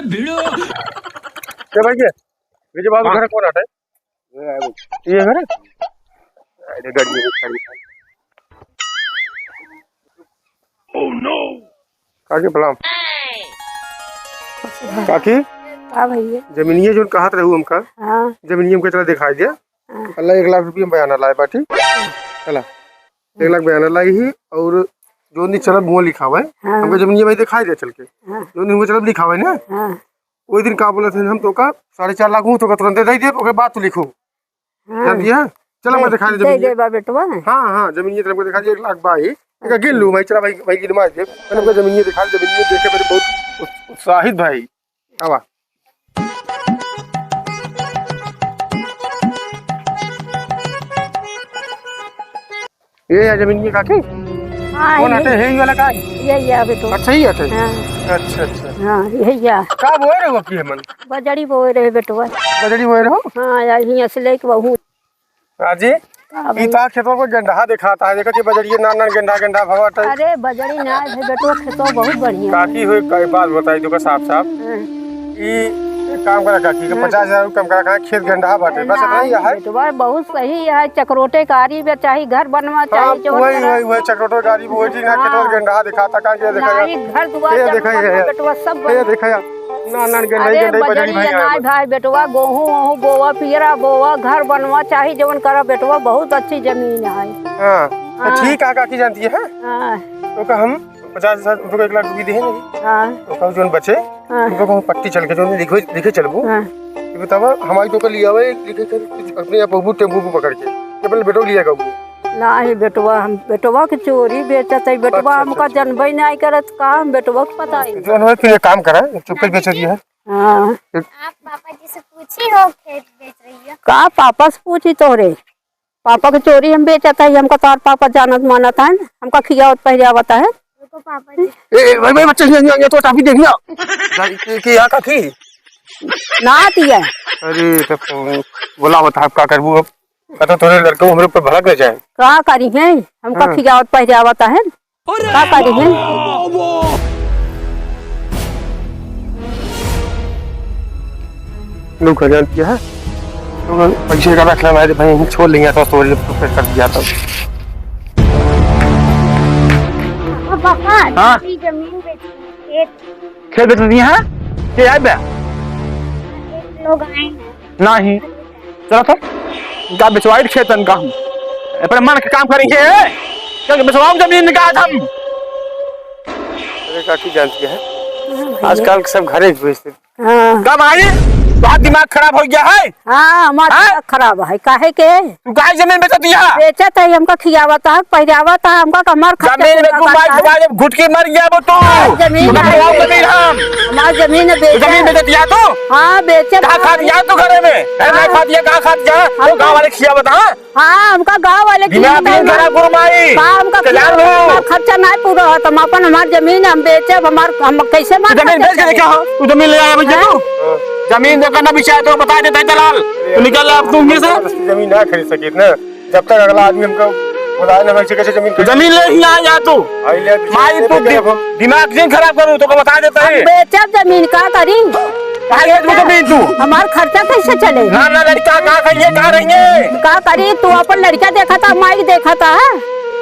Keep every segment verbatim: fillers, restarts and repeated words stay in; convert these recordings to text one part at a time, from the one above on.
भिड़ो। क्या भाई, ये, ये जो बाबू घर कौन आता है? ये है वो। ये घर है? अरे, गाड़ी में खड़ी है। Oh no! काकी, प्रणाम। काकी, हाँ भैया। जमीनिया जोन कहत रहू हमका, हाँ। जमीनिया हमका चला दिखाई दे। हाँ। अल्लाह, एक लाख रुपया हम बयाना लाए बाटी। चला, एक लाख बयाना लाई ही, और जोन दिन चलब हुआं लिखावे, हाँ। हमका जमीनिया भाई दिखाई दे चल के। हाँ। जोन दिन हुआं चलब लिखावे ना, हाँ। ओई दिन का बोलत हन हम तोका साढ़े चार लाख हूँ, तोका तुरंते दे देब, ओके बाद तू लिखो। हाँ। जान दिया? चला, मैं दे, दिखा दे दे जमीनिया। देबा बेटवा। हाँ, हाँ, जमीनिया तेरे को दिखा दे, एक लाख बा ही। एक गिन लूँ भाई, चला भाई, भाई गिनवा दे। मैंने हमको जमीनिया दिखा दे, जमीनिया देख के मेरे बहुत उत-, उत्साहित भाई। आवा। ये या जमीन ये काकी? हाँ, कौन ये, आटे है ये वाला का? ये, ये अभी तो। अच्छा, ही आटे? हाँ। अच्छा, अच्छा। हाँ, ये या। का बोए रहो अबकी हमन? बजड़ी बोए रहे बेटवा। बजड़ी बोए रहो? हाँ, या हियाँ से लेके बहू। राजी, हाँ ई भाई। तो खेतवा को गेंडहा दिखाता है, देखो जी बजड़िए नान नान गेंडहा गेंडहा भवा टाइप। अरे बजड़ी ना है बेटवा, खेतवा बहुत बढ़िया है। काकी हुई, कई बात बताई तो साफ साफ। हाँ। ई एक काम करा काकी, के हाँ। पचास हजार कम करा, कहाँ खेत गंडहा बाटे, बस इतना ही है। बेटवा बहुत सही है, चकरोटे गाड़ी में चाहे घर बनवा, चाहे हाँ, जौन वही, करा। वही, वही, चकरोटे गाड़ी में वही चीज ना, हाँ। खेतवा गंडहा दिखाता, कहाँ के देखा नहीं, यार? घर दुआर ये जब देखा बनवा, यार। बेटवा सब ये बनवा। देखा यार, ना, ना, गंडई, अरे गंडई बजरी बजरी है ना यार। भाई, बेटवा, गोहूँ, वोहूँ बोवा, पियरा बोवा, घर बनवा, चाहे जौन करा, बेटवा, बहुत अच्छी जमीन है। हाँ, तो हाँ। ठीक है, काकी जानती है? हाँ। तो का हम पचास हजार रुपये, एक लाख रुपये दिहे नहीं। हाँ। तो कहू जोन बचे, हाँ। उनको कहूँ पट्टी चल के जोन लिखे, लिखे चलबू। हाँ। ये बतावा, हमारी तो कर लिया हुआ है, लिखे कर, कुछ अपने आप बहू टेम्पू पे पकड़ के, ये अपने बेटो लिया गऊ। ना ही बेटवा, हम बेटवा के चोरी बेचत है, बेटवा अच्छा, हमका अच्छा। जनबे नहीं करत, का हम बेटवा के पता है? जोन हो, फिर एक काम करा, चुप कर बेच दिया है। हाँ। एक आप पापा जी से पूछी हो, खेत बेच रही है? का पापा से पूछी तोरे? पापा के चोरी हम बेचत है, हमका तोर पापा जानत मानत है, हमका खियावत पहिरावत है। रुको पापा जी। ए, ए, भाई, भाई, बच्चे, ये, ये, ये तो टाफी देखना। भाई, ये, ये यहाँ का थी? ना आती है। अरे, तब तो बोला होता है, अब का करबू अब? कतो तोरे लड़के हमरे ऊपर भड़क न जाए। का करी है? हमका हाँ। खियावत पहिरावत है। का करी है? लोग का जानती है? तो पैसे का रख लेना है, भाई, यहीं छोड़ लेंगे, तो स्टोरी पे कर दिया था। पापा, हाँ? अभी जमीन बेच, खेत। खेत बेच दिया है? के आए बे? एक लोग आए हैं। नहीं। चला तो। का बेचवाई खेतन का हम? ए पर मन के काम करेंगे। चल बेचवाओ जमीन का आज हम। अरे काकी जानती है, हाँ भैया। आजकल के सब घरे बेचते। हाँ। का भाई? बहुत दिमाग खराब हो गया है। हाँ, हमार हाँ? दिमाग खराब है। काहे के? तू काहे जमीन बेचत हिया? बेचत है, हमका खियावत है, पहिरावत है, हमका का हमार खर्चा जमीन पूरा में तू करता मार है। के बाद घुट के मर गया वो तू। हाँ, जमीन तू है। खिलाओ जमीन हम। हमार जमीन है, तू जमीन बेचत। बेचत हिया तू? हाँ, बेचत कहाँ है। खात हिया तू घरे में? है, मैं हाँ। खात हिया, कहाँ खात हिया? हम वो गाँव वाले खियावत, हाँ? हाँ, हमका गाँव वाले दिमाग खियावत नहीं है। खराब करो माई। का हमका कल्याण खियावत है, हो। हमार खर्चा नहीं पूरा होता, हम अपन हमार जमीन हम बेचब, हमार, हम कैसे तू मार जमीन खर्चा बेच के चले? देखा हो? तू जमीन ले आया भैया हाँ? तू? जमीन देखा ना बिचारा तो बता देता है दलाल। तू निकल अब तू इनमें से। जबरदस्ती जमीन ना खरीद सके ना। जब तक अगला आदमी हमको बुलाए ना, वैसे कैसे जमीन खरीद जमीन ले ही आ जा तू। भाई ले, माई ले, तू ले, दि-, ले। दिमाग नहीं खराब करू, तो को बता देता हम है। बेचब जमीन, का करी? काहे तू जमीन तू? हमार खर्चा कैसे चले? ना, ना, लड़का, कहाँ गई है, कहाँ रही है? का करी? तू अपन लड़का देखा था, माई देखा था?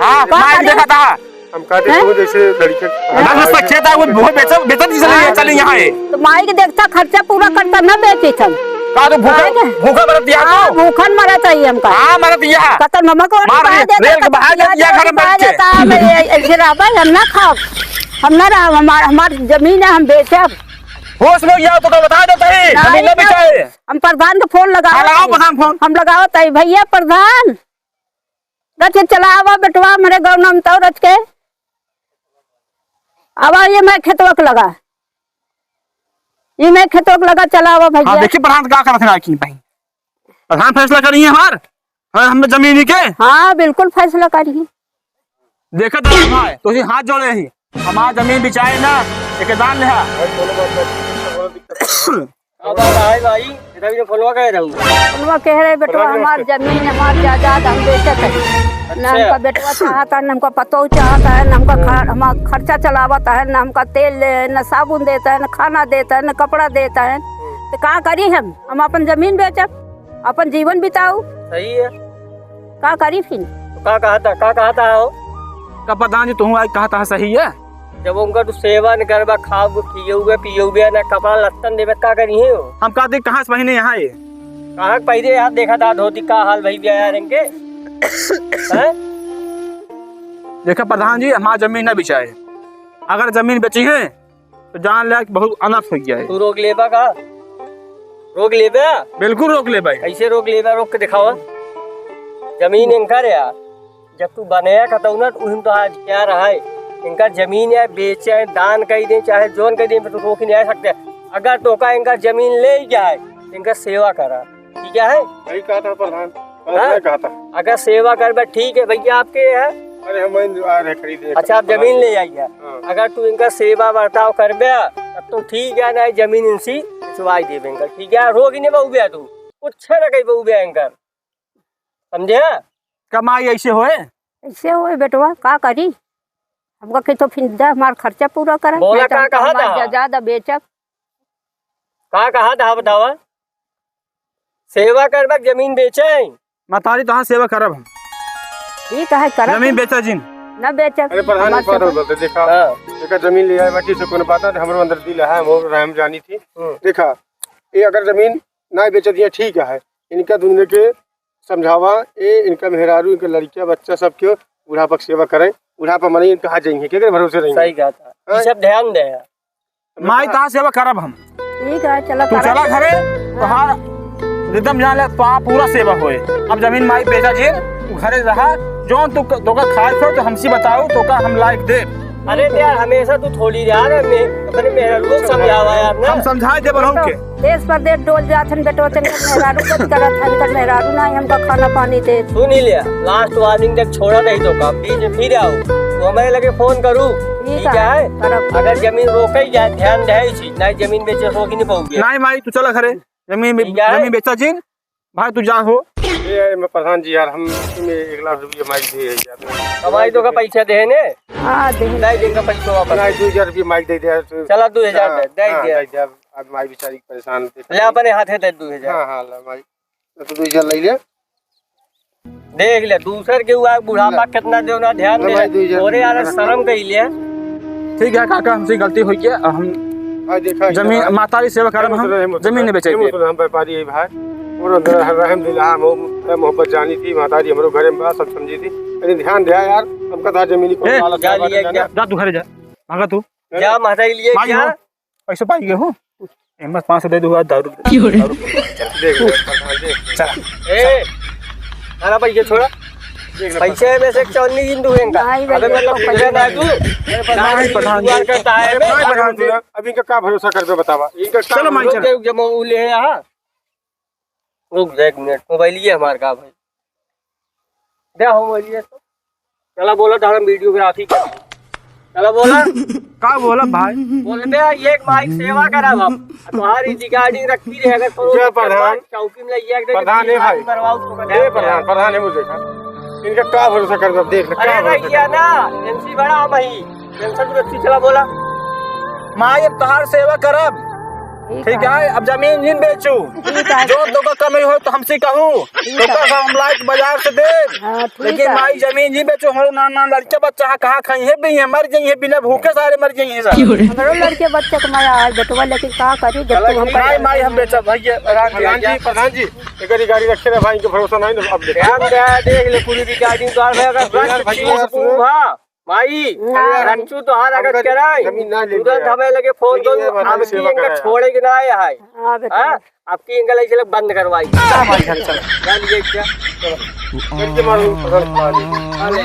हाँ, का माई करी? देखा था। हम कहते हैं? तू जैसे लड़के बस, बस, खेत है, वो, वो बेचत, बेचत ही चले, हाँ। चले यहाँ है। तो माई के देखता, खर्चा पूरा करता, न बेचे हम। का तो भूखा, काहे के? भूखा मरत दिया हाँ, तू? भूखन मरत है हमका। हाँ, मरत दिया। कतल ममा को मार बाहर दिया, देता, रेल के बाहर कतल दिया, घर में बाहर बैठ के। देता, मैं ये, ऐसे रहबे, हम ना खाब, हम ना रहब, हमार, हमार जमीन है, हम बेचब। होश में आओ तो का बता देता है, नहीं, जमीन ना नहीं। बिकाए। हम प्रधान के फोन लगावत हाँ, लगाओ हई। प्रधान फोन। हम लगावत हई, भैया प्रधान, रच के चला आवा बेटवा, हमरे गौना में तो रच के। आवा, ये मैं खेतवा के लगा, ये मैं खेतवा के लगा, चला आवा भैया। हाँ, देखिए प्रधान का करत है ना कि भाई, प्रधान फैसला करी है हमार, हाँ, हम जमीन ही के। हाँ, बिल्कुल फैसला करी। देखा दलाल भाई, तो ही हाथ जोड़े ही, हमार जमीन बिचाए ना, एक दान ले। अब आ रहा है भाई, इधर भी फोनवा कह रहा हूँ। फोनवा कह रहे, "बेटवा, फोनवा हमार कह रहे। जमीन, हमार जायदाद हम बेचत है। न अच्छा। हमका बेटवा चाहता है, न हमका पतोह चाहता है, न हमका हम्म। खा-, हमार खर्चा चलावत है, न हमका तेल ले, न साबुन देता है, न खाना देता है, न कपड़ा देता है। हम्म। तो का करी हम? हम अपन जमीन बेचब, अपन जीवन बिताऊ।" सही है। का करी फिर? तो का कहता, का कहता हो? का प्रधान जी, तुहूँ आज कहता है सही है? जब उनका तू सेवा न करबा, खाओगे, पियोगे, पियोगे ना, कपड़ा लत्तन देबे, का करी है वो? हम कहते कहाँ से पहिने यहाँ ये? कहाँ के पहिरे यार, देखा था धोती का हाल भई गया यार इनके। हैं? देखा प्रधान जी, हमार जमीन ना बिचाए, अगर जमीन बेची है तो जान ले कि बहुत अनर्थ हो गया है। तू रोक लेबा का? रोक लेबा? बिल्कुल रोक लेबा। कैसे रोक लेबा? रोक के दिखावा। जमीन इनकर है यार। जब तू बनाया खतौना तो उहिम तो आज क्या रहा है? इनका जमीन है, बेचे, दान कई दे, चाहे जोन कई दे, तो रोक ही नहीं आ सकते। अगर तोका इनका जमीन ले ही गया है, इनका सेवा करा। ठीक है? सही कहा था प्रधान। हाँ? मैं कहा था। अगर सेवा करबे, ठीक है भैया, आपके है। अरे, हम वहीं आ रहे खरीदे। अच्छा, आप जमीन ले आई है। हाँ। अगर तू इनका सेवा बर्ताव करबे, तब तो ठीक है, ना जमीन इनसी बिचवाई देबे इनका, ठीक है? रोक ही नहीं बहुबे तू, कुछ न कही बहुबे इनकर, समझे? कमाई ऐसे होए? ऐसे होए बेटवा, का करी? हमका के तो फिर दे, हमार खर्चा पूरा करे। बोला, बेटा, का हमका कहा हमार था? जा-, ज्यादा बेचब। का कहा था बतावा? सेवा करबा के जमीन बेचे? मतारी, तोहार सेवा करब हम। ठीक है, करब। जमीन बेचा जिन। न बेचब। अरे प्रधान, हमार एक बात सेवा। और बोलते, देखा, हाँ। देखा, जमीन ले आए बाटी से कोनो बात ना, हमरो अंदर दिल है, हम रहम जानी थी। हम्म। देखा, ये अगर जमीन ना बेच दिया, ठीक है, इनका दुनिया के समझावा, ये इनका मेहरारू, इनके लड़किया, बच्चा सब क्यों बुढ़ापा के सेवा करें, बुढ़ापा मने इनका हाथ जाएंगे, क्या करें, भरोसे रहेंगे। सही कहा था। हाँ? ये सब ध्यान दे। माई, तहार सेवा करब हम। ठीक है, चला तू करब। चला घरे, तोहार एकदम जान ले, तोहार पूरा सेवा होए। अब जमीन माई बेचा जिन, तू घरे रहा, जौन तू, तोका खाए को तो हमसे बताओ, तोका हम लाइक दे। अरे यार, हमेशा तू थोड़ी यार, अपने मेहरारू को समझावा यार ना। हम समझाए दे बरहू के। देश परदेश डोल जात हन बेटवा, तनकर मेहरारू कथी करत हन, तनकर मेहरारू ना हमका खाना पानी दे। सुन ही लिया, लास्ट वार्निंग तक छोड़ा नहीं तो का, बीच में फिर आओ, तो हमारे लगे फोन करू, ठीक ठीक है, है? करब। अगर जमीन रोके जाए, ध्यान दे इसी, नहीं जमीन बेचे रोक ही नहीं पाओगे। नहीं माई, तू चला घरे, जमीन बे-, ठीक है। जमीन बेचा जिन, भाई तू जा हो। ए, ए, मैं प्रधान जी यार, हम तुम्हें एक लाख रुपये माई दे है यार। कमाई तो का पैसा दे ने? हाँ, दे। नहीं देंगे पैसा वापस। नहीं, दो हजार रुपये माई दे दे यार तू। चला, दो हजार हाँ, दे, दे हाँ, दे। दे दे, अब, अब माई बेचारी परेशान देख ले, अपने हाथे दे दो हजार। हाँ, हाँ, ला माई। तो तू दो हजार ले ले। देख ले, दूसर के हुआ बुढ़ापा ले। कितना देव ना ध्यान ले दे। भाई, दो हजार। अरे यार, शर्म कई ले। ठीक है काका, हमसे गलती हो गया, हम भाई, देखा ही जमीन, ना। मातारी सेवा करब हम, रहम होता जमीन है, नहीं बेचे रहम के। होता हम व्यापारी है भाई। और अंदर हर रहम दिला, हम मोहब्बत जानी थी, मातारी हमरो घरे में बा, सब समझी थी। लेकिन ध्यान दे यार, हमका था जमीन को ए, लालच जा है, लिए, बात जा। है ना। जा तू घरे जा, भागा तू। जा, माता के लिए भाई जा। हो, पैसे पाई गए हो? एम्मा पाँच सौ दे दो, दारू। क्यों रे? दारू। देख ले, प्रधान, देख। चला। ए, अरे भाई, ये छोड़ा। देख ले, पैसे में से चौनी गिन दूँ इनका। नहीं भाई, अबे, ये मतलब, तो पैसे पैसे ना नहीं। तू। अरे, प्रधान, नहीं, प्रधान। जुगाड़ करता है, अरे, बे। नहीं, प्रधान, सुना, अब इनका का भरोसा करबे, बतावा? इनका का चलो, माई, भरोसा? चलो। रुक, जब वो ले यहाँ। रुक जा एक मिनट, मोबाइल ये हमार का भाई? दे हो मोबाइल ये तो। चला बोला, तारा वीडियोग्राफी कर। चला बोला। का बोला भाई? बोल बे, ये एक माइक सेवा करा बाप। तुम्हारी रिकॉर्डिंग रखी रहे, अगर करो जय तो प्रधान। चौकी में ये एक प्रधान है भाई। मरवाओ तो ए प्रधान, प्रधान है मुझे का। इनका का भरोसा कर, अब देख ले, का अरे भरोसा भैया कर? ना, एमसी बड़ा हम ही। टेंशन मत, चला बोला। माई, अब तोहार सेवा करब। ठीक ठीक है। है, अब जमीन जिन बेचू। ठीक है। जो तोका कमी हो तो हमसे कहू। ठीक है। तोका हम लाइक बाजार से दे। हाँ, ठीक लेकिन है। माई, जमीन जिन बेचू, हो ना, ना लड़के बच्चा कहाँ खाई है, भी है, मर जाई है, बिना भूखे सारे मर जाई है सारे। हमरो लड़के बच्चे के माया है बेटवा, लेकिन का करी, जब चला, तू हम ठीक है। माई, माई, हम बेचब, भैया, प्रधान जी, प्रधान जी, प्रधान जी, एक गाड़ी रखे रहे भाई, इनके भरोसा नहीं, अब देखो। ध्यान दे, देख ले पूरी रिकॉर्डिंग तो, अगर यार, भैया, सुनो। हाँ। माई, ना। रंचू तोहार अगर हमका कराई, जमीन ना ले तुरंत लिया। हमें लगे फोन लेकिन करू, ये हमारी अब की सेवा इनका कराया। छोड़े के ना आए है। हाँ, बेटा। हाँ? अब की इनका लाइसेंस बंद करवाई। चल भाई, चल, चल। जा लिए क्या? चलो। करके मारो, पकड़, मारो। हाँ, ले।